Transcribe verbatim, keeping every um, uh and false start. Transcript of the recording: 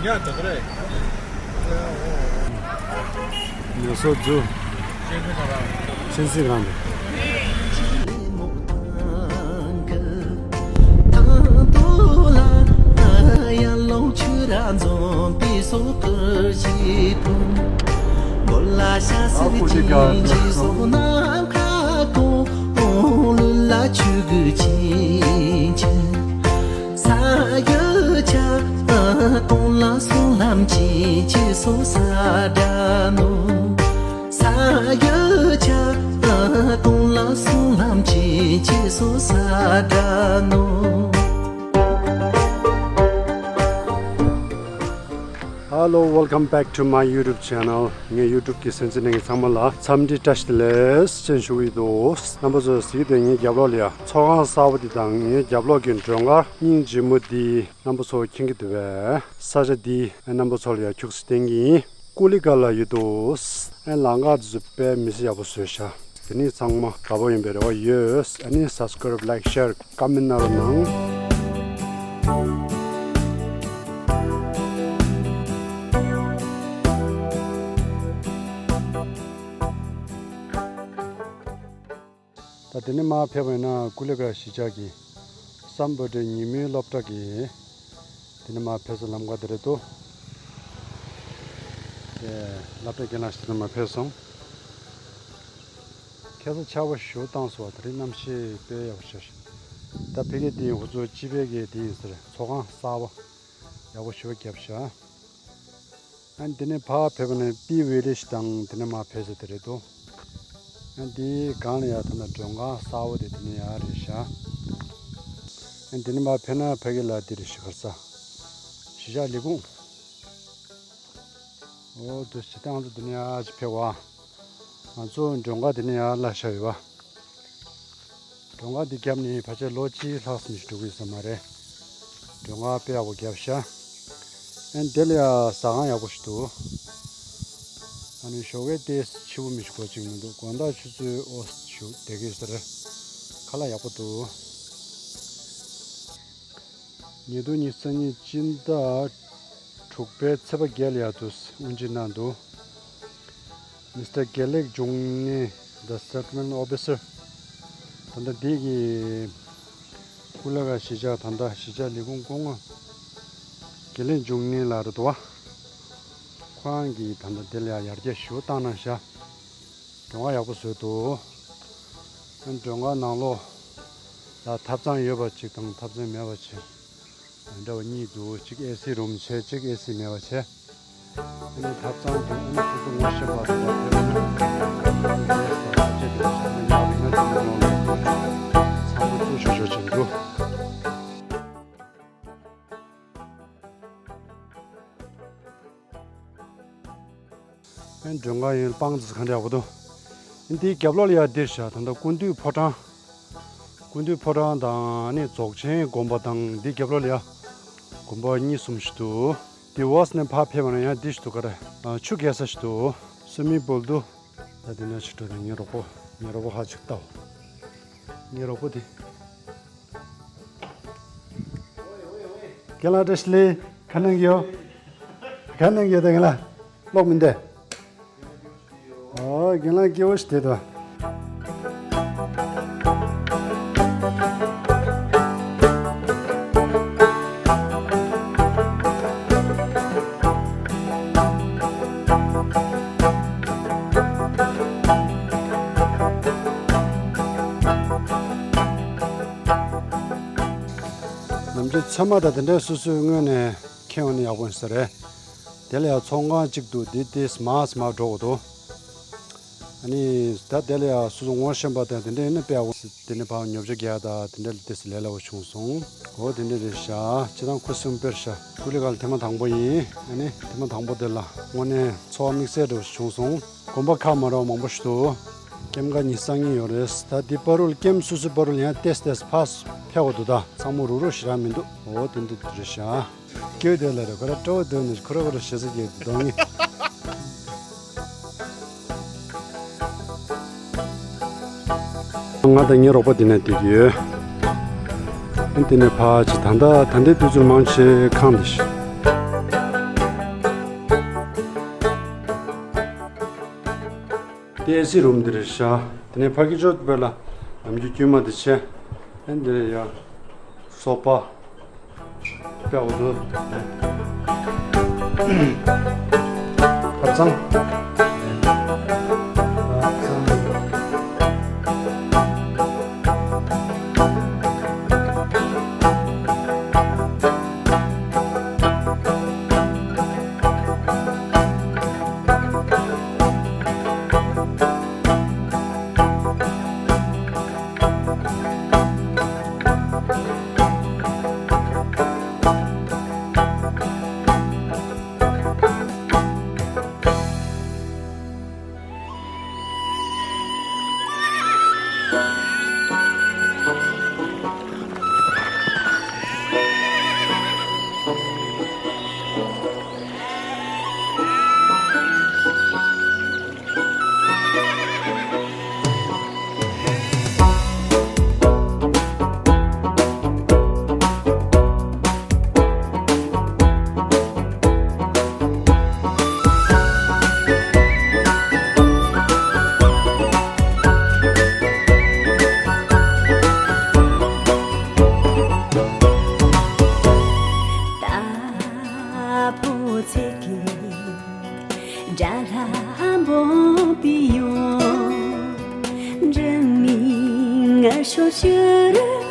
ཡ་ད་ག་རེད། ཡ་སོ་ཛུ། ཆེན་སི་གང་དུ། ས་ཡ་ཆ་གོང་ལ་སོང་ལམ་ཅི་ཅི་སོ་ས་དྲ་ནོ། ས་ཡ་ཆ་གོང་ལ་སོང་ལམ་ཅི་ཅི་སོ་ས་དྲ་ནོ། Hello, welcome back to my YouTube channel. ངའི་YouTube གི་སེམས་ཅན་ནང་གི་ཚང་མ་ལ་འཚམས་འདྲི་བཀྲ་ཤིས་བདེ་ལེགས་ཅན་ཞུ་གི་འདུག་རྣམ་པ་ཚོ་གཟིགས་དེ་ངའི་རྒྱབ་ལོགས་ལ་ཡ་ཚོགས་ཁང་གསར་པ་འདི་དང་ངའི་རྒྱབ་ལོགས་ཀྱི་མགྲོན་ཁང་སྙིང་རྗེ་མོ་འདི་རྣམ་པ་ཚོ་མཁྱེན་གྱི་འདུག་པས། ས་ཆ་འདི་རྣམ་པ་ཚོ་ལ་ཡ་ཁྱུག་ཙམ་བསྟན་གྱི་ཡིན། ཀུ་ལི་ག་ལ་ཡོད་དོ། ཨ་ལང་ཀ་དེ་ཚོ་དཔེ་མི་སྲིད་ཡག་པོ་བཟོས་ཤག་དེ་ནི་ཚང་མ་དགའ་པོ་ཡིན་པའི་རེ་བ་ཡོད། ཨ་ནི་subscribe, like, share, comment གནང་རོགས་གནང་། ད་དེ་ནས་མར་ཕེབས་པ་ཡིན་ན་ཀུ་ལི་ག་གཞིས་ཆགས་ཀྱི་སམ་བྷོ་ཊའི་ཉིན་མོའི་སློབ་གྲྭ་གི་དེ་ནས་མར་ཕེབས་ས་ལམ་ཁ་དེ་རེད་དོ། དེ་སློབ་གྲྭའི་རྒན་ལགས་ཤིག་དེ་ནས་མར་ཕེབས་སོང་། ཁ་སང་ཆར་པ་ཞེ་པོ་བཏང་སོང་བ། དེ་རིང་གནམ་གཤིས་དཔེ་ཡག་པོ་ཞེ་པོ། ད་ཕ་གི་དེ་ཧུ་ཚོ་སྤྱི་པའི་གི་དེ་ཡིན་ཟེར། ཚོགས་ཁང་གསར་པ་ཡག་པོ་ཞེ་པོ་བརྒྱབ་ཤག་ཨ་ནི་དེ་ནས་ཕར་ཕེབས་པ་ནས་པི་ཝི་ལེ་ཇི་དང་དེ་ནས་མར་ཕེབས་ས་དེ་རེད་དོ། ཨ་ནི་དེའི་སྒང་ལ་ཡ་ད་ལྟ་མགྲོན་ཁང་གསར་པ་དེ་དེ་ནས་ཡ་རེད་ཤག་ཨ་ནི་དེ་ནས་མར་ཕེབས་ན་ཕ་གི་ལ་དེ་རེད་ཤག་ག་རེ་ཟ། གཞིས་ཆགས་ལས་ཁུངས། འོ་དེ་སྤྱིར་བཏང་དུ་དེ་ནས་ཡ་ཅིག་ཕེབས་པ། ང་ཚོ་མགྲོན་ཁང་དེ་ནས་ཡར་གླ་ཤག་ཡོད་པ། མགྲོན་ཁང་འདི་བརྒྱབ་ནས་ཕལ་ཆེར་ལོ་གཅིག་ལྷག་ཙམ་ཞིག་འགྲོ་གི་ཡོད་ས་མ་རེད། མགྲོན་ཁང་དཔེ་ཡག་པོ་བརྒྱབ་ཤག་ཨ་ནི་དེ་ལ་ཡ་ཟ་ཁང་ཡག་པོ་ཞིག་འདུག་ཨ་ནི་ཞོགས་ཀའི་ཏོག་ཙམ་ཕྱི་པོ་མི་ཞིག་གོ་གཅིག་མི་འདུག་དགོང་དག་ཆུ་ཚོད་འོ་ཞིག་བསྡད་ཀྱི་ཡོད་ས་རེད། ཁ་ལག་ཡག་པོ་འདུག་ཉེ་དུ་ཉི་ཤུ་རྩ་གཉིས་སྤྱི་ཟླ་དྲུག་པའི་ཚེས་པ་བརྒྱད་ལ་ཡ་དུ་དབུ་འབྱེད་གནང་འདུག་མི་སི་ཊར་དགེ་ལེགས་འབྱུང་གནས། The Settlement Officer། ད་ལྟ་འདི་གི་ཀུ་ལ་ག་གཞིས་ཆགས་ད་ལྟ་གཞིས་ཆགས་ལས་ཁུངས་སྐུ་ངོ་དགེ་ལེགས་འབྱུང་གནས་ལགས་རེད་འདུག་བ། ཁོ་རང་གིས་ད་ལྟ་འདི་ལ་ཡ་ཡར་རྒྱས་ཞེ་པོ་བཏང་གནང་ཤག་མགྲོན་ཁང་ཡག་པོ་བཟོས་འདུག་ཨ་མགྲོན་ཁང་ནང་ལོགས་ལ་ཐབ་ཚང་ཡོད་པ་གཅིག་དང་ཐབ་ཚང་མེད་པ་གཅིག་འདྲ་བ་གཉིས་འདུག་གཅིག་ཨེ་སི་རུམ་བྱས། གཅིག་ཨེ་སི་མེད་པ་བྱས། ཨ་ནི་ཐབ་ཚང་འདུག་ཨ་ནི་སོ་སོ་ངོ་ཤེས་པ་དང་ཕེབས་ན་ཚང་མ་བཙུགས་ཆོག་ཆོག་ཅིག་འདུག་ཨ་ནི་མགྲོན་ཁང་ཡིན་སྤང་ཙི་ག་འདྲ་ཡག་པོ་འདུག་ཨ་ནི་དེའི་རྒྱབ་ལོགས་ལ་ཡ་འདིར་བཞག་ད་ལྟ་ཀུན་འདུས་ཕོ་བྲང་། ཀུན་འདུས་ཕོ་བྲང་དང་ཨ་ནི་རྫོགས་ཆེན་དགོན་པ་དང་འདི་རྒྱབ་ལོགས་ལ་ཡ་དགོན་པ་གཉིས་གསུམ་ཞིག་འདུག་དེ་འོག་ནས་ཕར་ཕེབས་པ་ན་ཡང་འདི་ཞིག་འདུག་ག་རེ། ཨ་ཆུ་རྐྱལ་ས་ཞིག་འདུག་སུ་མི་པུལ་འདུག་ད་འདི་ན་ཞིག་འགྲོ་དང་ངའི་རོགས་པོ་ངའི་རོགས་པོ་ཧ་ཅིག་ལྟའོ། ངའི་རོགས་པོ་དེ། རྒན་ལགས་བཀྲ་ཤིས་བདེ་ལེགས། ག་གནང་གི་ཡོད། ག་གནང་གི་ཡོད་ད་རྒན་ལགས། ཀློག་མི་འདོད། ཨོ་རྒན་ལགས་སྐྱིད་པོ་ཞིག་བསྡད་འདུག་ནམ་རྒྱུན་ཚོད་མ་དང་དེ་འདྲའི་སོ་སོའི་སྔོན་ནས་ཁྱེར་ཡོང་ན་ཡག་པོ་ཡིན་ས་རེད། དེ་ལ་ཡང་ཚོང་ཁང་གཅིག་འདུག་འདི་དེ་མར་མར་འགྲོ་དགོས་འདུག་ཨ་ནི་ད་དེ་ལ་ཡང་སོ་སོ་ངོ་ཤེས་པ་དང་དེ་འདྲ་ཡིན་ན་དཔེ་ཡག་པོ། དེ་ནས་ཕར་ཉོ་ཆ་རྒྱག་ཡ་དང་དེ་འདྲ་ལ་དེ་ལས་སླ་པོ་བྱུང་སོང་། འོ་དེ་འདྲ་རེད་ཤག་སྤྱིར་བཏང་ཁུ་སིམ་པོ་རེད་ཤག་ཀུ་ལི་ག་ལ་ཐེངས་མ་དང་པོ་ཡིན། ཨ་ནི་ཐེངས་མ་དང་པོ་དེ་ལ་དངོས་གནས་ཚོར་བ་དམིགས་བསལ་འདྲ་བོ་ཞིག་བྱུང་སོང་། དགོན་པ་ཁག་མ་འདྲ་བ་མང་པོ་ཞིག་འདུག་ཀེམ་ཀ་ཉི་ཤུ་རྩ་གཉིས་ཡོད་རེད། ད་འདི་པ་རུལ་ཀེམ་སོ་སོའི་པ་རུལ་ཡང་ཏེས་ཏེས་ཕར་ཕེབས་དགོས་འདུག་ད་ཚང་མ་རུག་རུག་ཞེ་དྲག་མི་འདུག་འོ་དེ་འདྲ་རེད་ཤག་སྐྱེ་བོ་དེ་ལ་རེ་ཁོ་ར་སྤྲོ་བོ་འདོན་ནས་ཁོ་ར་ཁོ་ར་ཞེ་ས་སྐྱེས་གདོང་ངེ། ང་དང་ངའི་རོགས་པ་འདི་ནས་བསྡད་ཀྱི་ཡོད། ཨ་འདི་ནས་ཕར་ཅིག་ད་ལྟ་ད་ལྟའི་དུས་ཚོད་མང་ཆེ་ཁང་འདི་ཞིག་དེ་ཨེ་སི་རུམ་འདི་རེད་ཤག་དེ་ནས་ཕ་གི་ཅོ་བེ་ལ་ནམ་རྒྱུན་དཀྱུས་མ་དེ་བྱས། ཨེ་འདི་རེད་ཡ། སོ་པ། དཔེ་འོ་དོ། ཁ་ཚང་། ཁ་ཚང་། དྭགས་པོ་ཚེ་གི་དགྲ་ལྷ་འབོམ་པའི་ཡུམ། འདྲ་མིན་ངར་ཤོར་ཕྱིར་